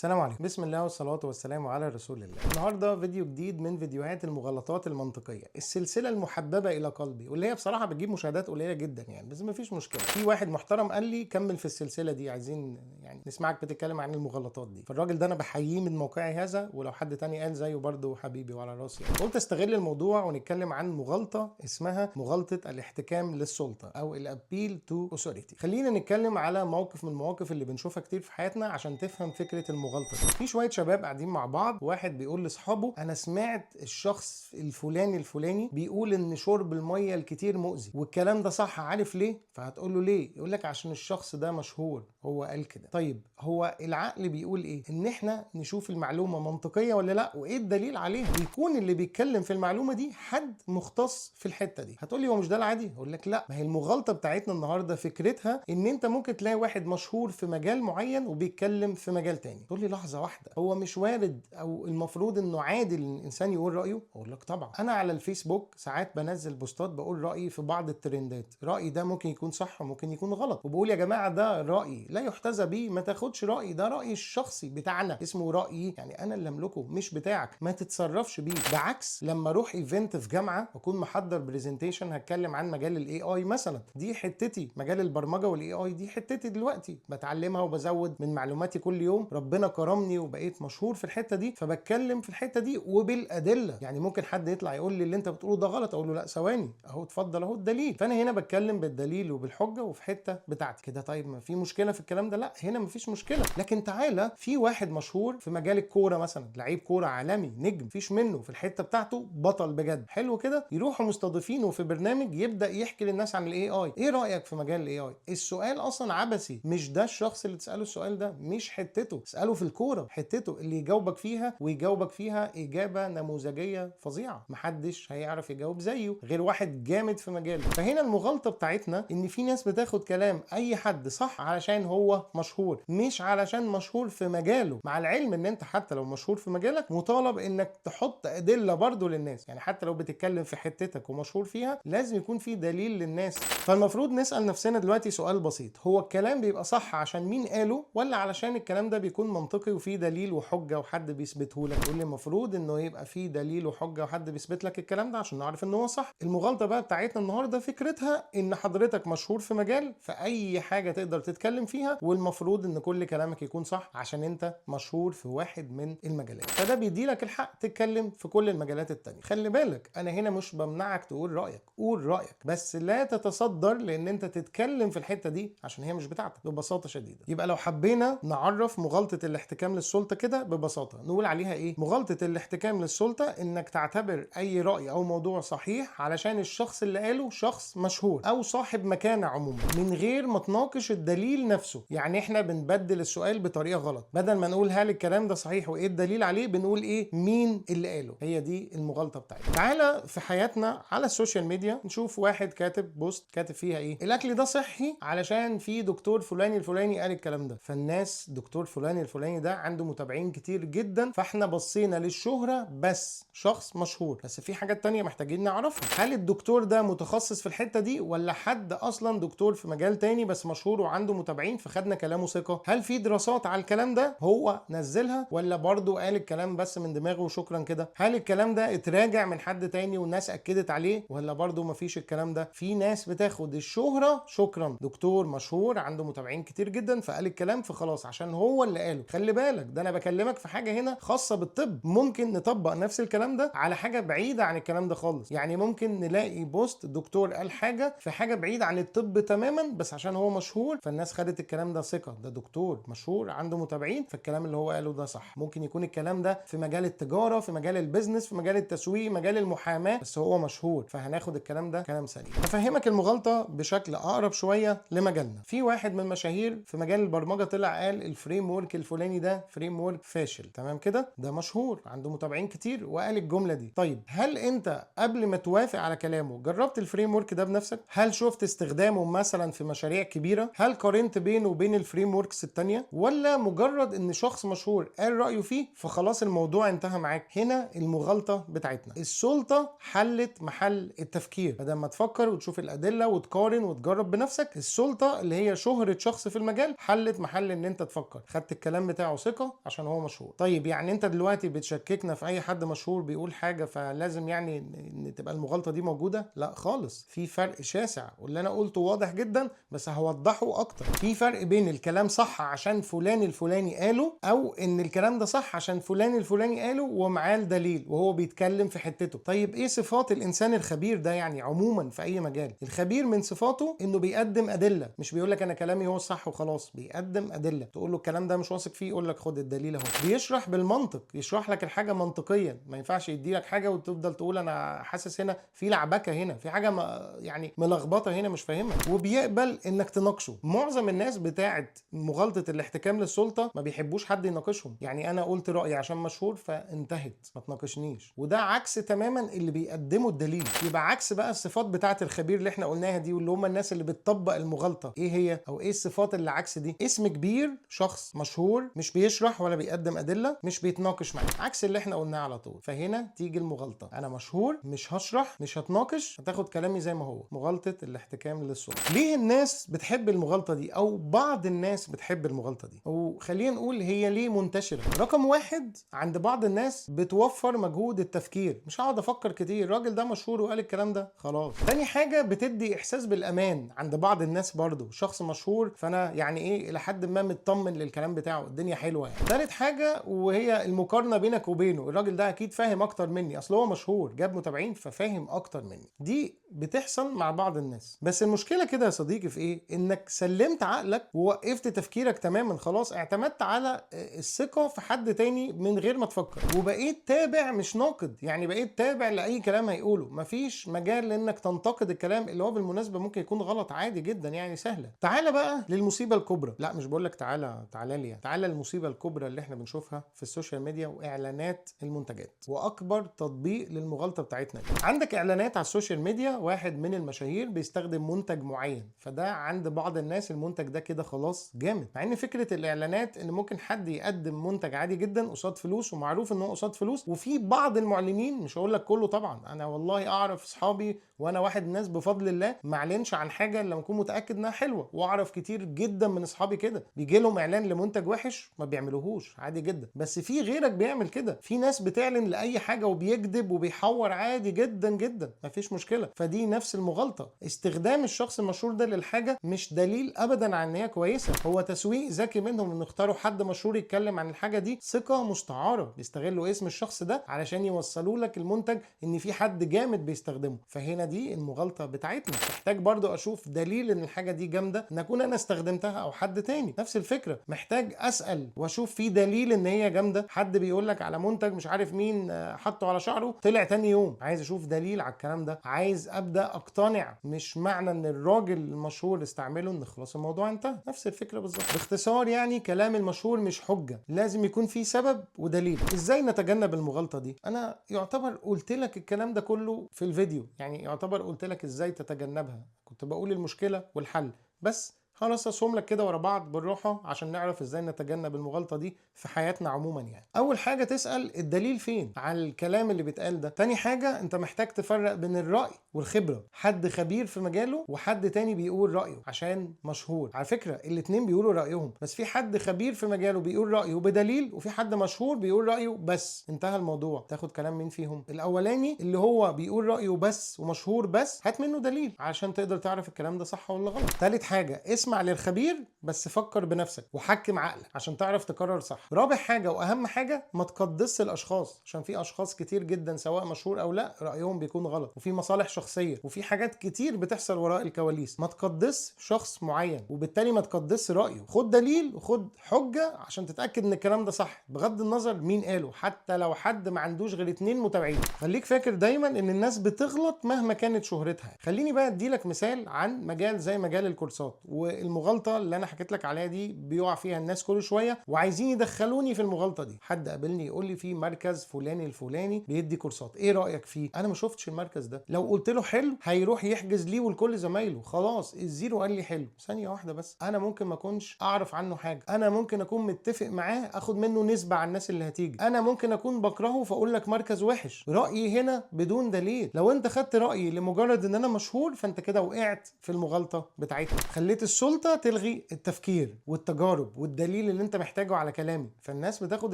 السلام عليكم، بسم الله والصلاة والسلام على رسول الله. النهاردة فيديو جديد من فيديوهات المغالطات المنطقية، السلسلة المحببة إلى قلبي، واللي هي بصراحة بتجيب مشاهدات قليلة جدا يعني، بس مفيش مشكلة. في واحد محترم قال لي كمل في السلسلة دي، عايزين يعني نسمعك بتتكلم عن المغالطات دي. فالراجل ده أنا بحييه من موقعي هذا، ولو حد تاني قال زيه برضه حبيبي وعلى راسي يعني. قلت استغل الموضوع ونتكلم عن مغالطة اسمها مغالطة الاحتكام للسلطة أو ال appeal to authority. خلينا نتكلم على موقف من المواقف اللي بنشوفها كتير في حياتنا عشان تفهم فكرة المغالطة دي. في شوية شباب قاعدين مع بعض، واحد بيقول لاصحابه انا سمعت الشخص الفلاني الفلاني بيقول ان شرب المية الكتير مؤذي، والكلام ده صح، عارف ليه؟ فهتقول له ليه؟ يقول لك عشان الشخص ده مشهور هو قال كده. طيب هو العقل بيقول ايه؟ ان احنا نشوف المعلومة منطقية ولا لا، وايه الدليل عليها، ويكون اللي بيتكلم في المعلومة دي حد مختص في الحتة دي. هتقول لي هو مش ده العادي؟ اقول لك لا، ما هي المغالطة بتاعتنا النهارده فكرتها ان انت ممكن تلاقي واحد مشهور في مجال معين وبيتكلم في مجال تاني. تقول لي لحظة واحده، هو مش وارد او المفروض انه عادل ان الانسان يقول رايه؟ اقول لك طبعا. انا على الفيسبوك ساعات بنزل بوستات بقول رايي في بعض الترندات، رايي ده ممكن يكون صح وممكن يكون غلط، وبقول يا جماعة ده رايي لا يحتذى بيه، ما تاخدش رايي، ده رايي الشخصي بتاعنا، اسمه رايي يعني انا اللي املكه مش بتاعك، ما تتصرفش بيه. بعكس لما اروح event في جامعه واكون محضر presentation هتكلم عن مجال ال AI مثلا، دي حتتي، مجال البرمجة وال AI دي حتتي دلوقتي، بتعلمها وبزود من معلوماتي كل يوم، ربنا كرمني وبقيت مشهور في الحتة دي، فبتكلم في الحتة دي وبالادله. يعني ممكن حد يطلع يقول لي اللي انت بتقوله ده غلط، اقول له لا ثواني اهو، اتفضل اهو الدليل. فانا هنا بتكلم بالدليل وبالحجه وفي حتة بتاعتي كده. طيب ما في مشكلة في الكلام ده؟ لا، هنا مفيش مشكلة. لكن تعالى في واحد مشهور في مجال الكورة مثلا، لعيب كورة عالمي نجم مفيش منه في الحتة بتاعته، بطل بجد حلو كده، يروحوا مستضيفينه في برنامج يبدا يحكي للناس عن ال AI. ايه رايك في مجال ال AI؟ السؤال اصلا عبثي، مش ده الشخص اللي تساله السؤال ده، مش حتته. اساله في الكوره، حتته اللي يجاوبك فيها، ويجاوبك فيها اجابه نموذجيه فظيعة، محدش هيعرف يجاوب زيه غير واحد جامد في مجاله. فهنا المغالطة بتاعتنا ان في ناس بتاخد كلام اي حد صح علشان هو مشهور، مش علشان مشهور في مجاله. مع العلم ان انت حتى لو مشهور في مجالك مطالب انك تحط ادلة برضو للناس، يعني حتى لو بتتكلم في حتتك ومشهور فيها لازم يكون في دليل للناس. فالمفروض نسال نفسنا دلوقتي سؤال بسيط، هو الكلام بيبقى صح عشان مين قاله، ولا علشان الكلام ده بيكون منطقي وفيه دليل وحجه وحد بيثبته لك؟ تقول لي المفروض انه يبقى فيه دليل وحجه وحد بيثبت لك الكلام ده عشان نعرف ان هو صح. المغالطة بقى بتاعتنا النهارده فكرتها ان حضرتك مشهور في مجال، في اي حاجة تقدر تتكلم فيها، والمفروض ان كل كلامك يكون صح عشان انت مشهور في واحد من المجالات، فده بيدي لك الحق تتكلم في كل المجالات التانية. خلي بالك انا هنا مش بمنعك تقول رايك، قول رايك، بس لا تتصدر لان انت تتكلم في الحتة دي عشان هي مش بتاعتك ببساطة شديدة. يبقى لو حبينا نعرف مغالطة الاحتكام للسلطة كده ببساطة نقول عليها ايه؟ مغالطة الاحتكام للسلطة انك تعتبر اي راي او موضوع صحيح علشان الشخص اللي قاله شخص مشهور او صاحب مكانه عموما، من غير ما تناقش الدليل نفسه. يعني احنا بنبدل السؤال بطريقة غلط، بدل ما نقول هل الكلام ده صحيح وايه الدليل عليه، بنقول ايه مين اللي قاله. هي دي المغالطة بتاعتنا. تعالى في حياتنا على ال social media نشوف واحد كاتب post كاتب فيها ايه؟ الاكل ده صحي علشان في دكتور فلاني الفلاني قال الكلام ده. فالناس دكتور فلاني الفلاني ده عنده متابعين كتير جدا، فاحنا بصينا للشهرة بس، شخص مشهور، بس في حاجات تانية محتاجين نعرفها. هل الدكتور ده متخصص في الحتة دي، ولا حد اصلا دكتور في مجال تاني بس مشهور وعنده متابعين فخدنا كلامه ثقة؟ هل في دراسات على الكلام ده هو نزلها، ولا برضه قال الكلام بس من دماغه وشكرا كده؟ هل الكلام ده اتراجع من حد تاني والناس اكدت عليه، ولا برضه مفيش الكلام ده؟ في ناس بتاخد الشهرة شكرا، دكتور مشهور عنده متابعين كتير جدا فقال الكلام فخلاص عشان هو اللي قاله. خلي بالك ده انا بكلمك في حاجة هنا خاصة بالطب، ممكن نطبق نفس الكلام ده على حاجة بعيدة عن الكلام ده خالص. يعني ممكن نلاقي post دكتور قال حاجة في حاجة بعيدة عن الطب تماما، بس عشان هو مشهور فالناس خدت الكلام ده ثقة، ده دكتور مشهور عنده متابعين فالكلام اللي هو قاله ده صح. ممكن يكون الكلام ده في مجال التجارة، في مجال ال business، في مجال التسويق، مجال المحاماة، بس هو مشهور فهناخد الكلام ده كلام سليم. هفهمك المغالطة بشكل اقرب شوية لمجالنا. في واحد من المشاهير في مجال البرمجة طلع قال ال framework الفلاني ده framework فاشل، تمام كده، ده مشهور عنده متابعين كتير وقال الجملة دي. طيب هل انت قبل ما توافق على كلامه جربت ال framework ده بنفسك؟ هل شفت استخدامه مثلا في مشاريع كبيرة؟ هل قارنت بينه وبين ال frameworks التانية؟ ولا مجرد ان شخص مشهور قال رايه فيه فخلاص الموضوع انتهى معاك؟ هنا المغالطة بتاعتنا، السلطة حلت محل التفكير. بدل ما تفكر وتشوف الادلة وتقارن وتجرب بنفسك، السلطة اللي هي شهره شخص في المجال حلت محل ان انت تفكر. خدت الكلام بتاعه ثقة عشان هو مشهور. طيب يعني انت دلوقتي بتشككنا في اي حد مشهور بيقول حاجة فلازم يعني ان تبقى المغالطة دي موجودة؟ لا خالص، في فرق شاسع، واللي انا قلته واضح جدا بس هوضحه اكتر. في فرق بين الكلام صح عشان فلان الفلاني قاله، او ان الكلام ده صح عشان فلان الفلاني قاله ومعاه الدليل وهو بيتكلم في حتته. طيب ايه صفات الانسان الخبير ده يعني عموما في اي مجال؟ الخبير من صفاته انه بيقدم ادلة، مش بيقول لك انا كلامي هو الصح وخلاص، بيقدم ادلة. تقول له الكلام ده مش واثق فيه، يقول لك خد الدليل اهو. بيشرح بالمنطق، يشرح لك الحاجة منطقيا، ما ينفعش يدي لك حاجة وتفضل تقول انا حاسس هنا في لعبكه، هنا في حاجة يعني ملخبطة هنا مش فاهمها، وبيقبل انك تناقشه. معظم الناس بتاعه مغالطة الاحتكام للسلطة ما بيحبوش حد يناقشهم، يعني انا قلت رايي عشان مشهور فانتهت، ما تناقشنيش. وده عكس تماما اللي بيقدمه الدليل. يبقى عكس بقى الصفات بتاعه الخبير اللي احنا قلناها دي، واللي هم الناس اللي بتطبق المغالطة. ايه هي او ايه الصفات اللي عكس دي؟ اسم كبير، شخص مشهور، مش بيشرح ولا بيقدم ادلة، مش بيتناقش معاك، عكس اللي احنا قلناه على طول. فهنا تيجي المغالطة، انا مشهور مش هشرح مش هتناقش، هتاخد كلامي زي ما هو. مغالطة الاحتكام للسلطة. ليه الناس بتحب المغالطة دي، او بعض الناس بتحب المغالطة دي، او خلينا نقول هي ليه منتشرة؟ رقم واحد، عند بعض الناس بتوفر مجهود التفكير، مش هقعد افكر كتير، الراجل ده مشهور وقال الكلام ده خلاص. تاني حاجة، بتدي احساس بالامان عند بعض الناس برضو، شخص مشهور فانا يعني ايه الى حد ما مطمن للكلام بتاعه، الدنيا حلوة يعني. تالت حاجة وهي المقارنة بينك وبينه، الراجل ده اكيد فاهم اكتر مني، اصل هو مشهور جاب متابعين ففاهم اكتر مني. دي بتحصل مع بعض الناس. بس المشكلة كده يا صديقي في ايه؟ انك سلمت عقلك ووقفت تفكيرك تماما، خلاص اعتمدت على الثقة في حد تاني من غير ما تفكر، وبقيت تابع مش ناقد، يعني بقيت تابع لاي كلام هيقوله، مفيش مجال لانك تنتقد الكلام اللي هو بالمناسبة ممكن يكون غلط عادي جدا يعني سهلة. تعالى بقى للمصيبه الكبرى، لا مش بقول لك تعالى تعالى لي، تعالى المصيبة الكبرى اللي احنا بنشوفها في ال social media واعلانات المنتجات، واكبر تطبيق للمغالطه بتاعتنا دي. عندك اعلانات على ال social media، واحد من المشاهير بيستخدم منتج معين، فده عند بعض الناس المنتج ده كده خلاص جامد، مع ان فكرة الاعلانات ان ممكن حد يقدم منتج عادي جدا قصاد فلوس، ومعروف ان هو قصاد فلوس. وفي بعض المعلنين، مش هقول لك كله طبعا، انا والله اعرف اصحابي وانا واحد من الناس بفضل الله ما اعلنش عن حاجة الا لما اكون متاكد انها حلوة، واعرف كتير جدا من اصحابي كده بيجي لهم اعلان لمنتج وحش ما بيعملوهوش عادي جدا. بس في غيرك بيعمل كده، في ناس بتعلن لاي حاجة وبيكذب وبيحور عادي جدا جدا، مفيش مشكلة. فدي نفس المغالطة، استخدام الشخص المشهور ده للحاجة مش دليل ابدا عن ان هي كويسة، هو تسويق ذكي منهم ان اختاروا حد مشهور يتكلم عن الحاجة دي، ثقة مستعارة، بيستغلوا اسم الشخص ده علشان يوصلوا لك المنتج ان في حد جامد بيستخدمه. فهنا دي المغالطة بتاعتنا. محتاج برضو اشوف دليل ان الحاجة دي جامدة، ان اكون انا استخدمتها او حد تاني. نفس الفكرة، محتاج اسال واشوف في دليل ان هي جامدة. حد بيقول لك على منتج مش عارف مين حطه على شعره طلع تاني يوم، عايز اشوف دليل على الكلام ده، عايز ابدا اقتنع. مش معنى ان الراجل المشهور استعمله ان خلاص الموضوع انتهى. نفس الفكرة بالظبط. باختصار يعني كلام المشهور مش حجه، لازم يكون في سبب ودليل. ازاي نتجنب المغالطة دي؟ انا يعتبر قلت لك الكلام ده كله في الفيديو، يعني يعتبر قلت لك ازاي تتجنبها، كنت بقول المشكلة والحل، بس هرصصهم لك كده ورا بعض بالراحة عشان نعرف ازاي نتجنب المغالطة دي في حياتنا عموما. يعني اول حاجة تسال الدليل فين على الكلام اللي بيتقال ده. تاني حاجة، انت محتاج تفرق بين الراي والخبرة، حد خبير في مجاله وحد تاني بيقول رايه عشان مشهور. على فكرة الاتنين بيقولوا رايهم، بس في حد خبير في مجاله بيقول رايه بدليل، وفي حد مشهور بيقول رايه بس، انتهى الموضوع. تاخد كلام مين فيهم؟ الاولاني اللي هو بيقول رايه بس ومشهور بس، هات منه دليل عشان تقدر تعرف الكلام ده صح ولا غلط. تالت حاجة، اسمع للخبير بس فكر بنفسك وحكم عقلك عشان تعرف تقرر صح. رابع حاجة واهم حاجة، ما تقدسش الاشخاص، عشان في اشخاص كتير جدا سواء مشهور او لا رايهم بيكون غلط، وفي مصالح شخصية، وفي حاجات كتير بتحصل وراء الكواليس. ما تقدسش شخص معين وبالتالي ما تقدسش رايه. خد دليل وخد حجه عشان تتاكد ان الكلام ده صح بغض النظر مين قاله، حتى لو حد ما عندوش غير 2 متابعين. خليك فاكر دايما ان الناس بتغلط مهما كانت شهرتها. خليني بقى اديلك مثال عن مجال زي مجال الكورسات، والمغالطه اللي انا حكيت لك عليها دي بيقع فيها الناس كل شوية وعايزين يدخلوني في المغالطة دي. حد قابلني يقول لي في مركز فلاني الفلاني بيدي كورسات، ايه رايك فيه؟ انا ما شفتش المركز ده. لو قلت له حلو هيروح يحجز ليه ولكل زمايله، خلاص الزيرو قال لي حلو. ثانية واحدة بس، انا ممكن ما اكونش اعرف عنه حاجة، انا ممكن اكون متفق معاه اخد منه نسبه على الناس اللي هتيجي، انا ممكن اكون بكرهه فاقول لك مركز وحش. رايي هنا بدون دليل. لو انت خدت رايي لمجرد ان انا مشهور فانت كده وقعت في المغالطة بتاعتنا، خليت السلطة تلغي التفكير والتجارب والدليل اللي انت محتاجه على كلامي، فالناس بتاخد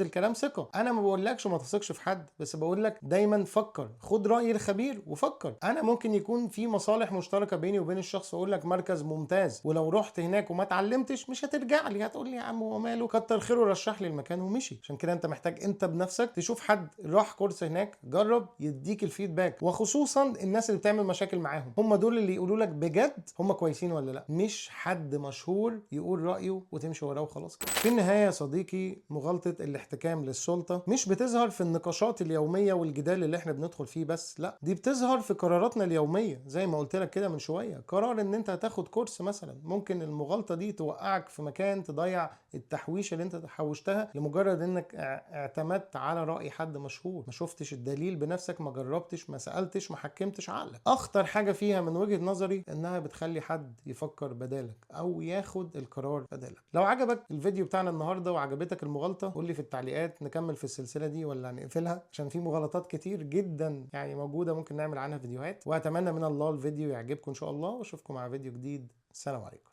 الكلام ثقة. انا ما بقولكش ما تثقش في حد، بس بقولك دايما فكر، خد راي الخبير وفكر. انا ممكن يكون في مصالح مشتركة بيني وبين الشخص واقول لك مركز ممتاز، ولو رحت هناك وما اتعلمتش مش هترجع لي، هتقول لي يا عم هو ماله، كتر خيره رشح لي المكان ومشي. عشان كده انت محتاج انت بنفسك تشوف حد راح كورس هناك، جرب، يديك ال feedback، وخصوصا الناس اللي بتعمل مشاكل معاهم، هم دول اللي يقولوا لك بجد هم كويسين ولا لا، مش حد مشهور يقول رايه وتمشي وراه وخلاص كده. في النهاية يا صديقي، مغالطة الاحتكام للسلطة مش بتظهر في النقاشات اليومية والجدال اللي احنا بندخل فيه بس، لا، دي بتظهر في قراراتنا اليومية زي ما قلت لك كده من شوية. قرار ان انت هتاخد كورس مثلا، ممكن المغالطة دي توقعك في مكان تضيع التحويشه اللي انت حوشتها لمجرد انك اعتمدت على راي حد مشهور، ما شفتش الدليل بنفسك، ما جربتش، ما سالتش، ما حكمتش عقلك. اخطر حاجة فيها من وجهه نظري انها بتخلي حد يفكر بدالك او ياخد القرار بدالك. لو عجبك الفيديو بتاعنا النهارده وعجبتك المغالطة، قول لي في التعليقات نكمل في السلسلة دي ولا نقفلها، عشان في مغالطات كتير جدا يعني موجودة ممكن نعمل عنها فيديوهات. واتمنى من الله الفيديو يعجبكم ان شاء الله، واشوفكم مع فيديو جديد. السلام عليكم.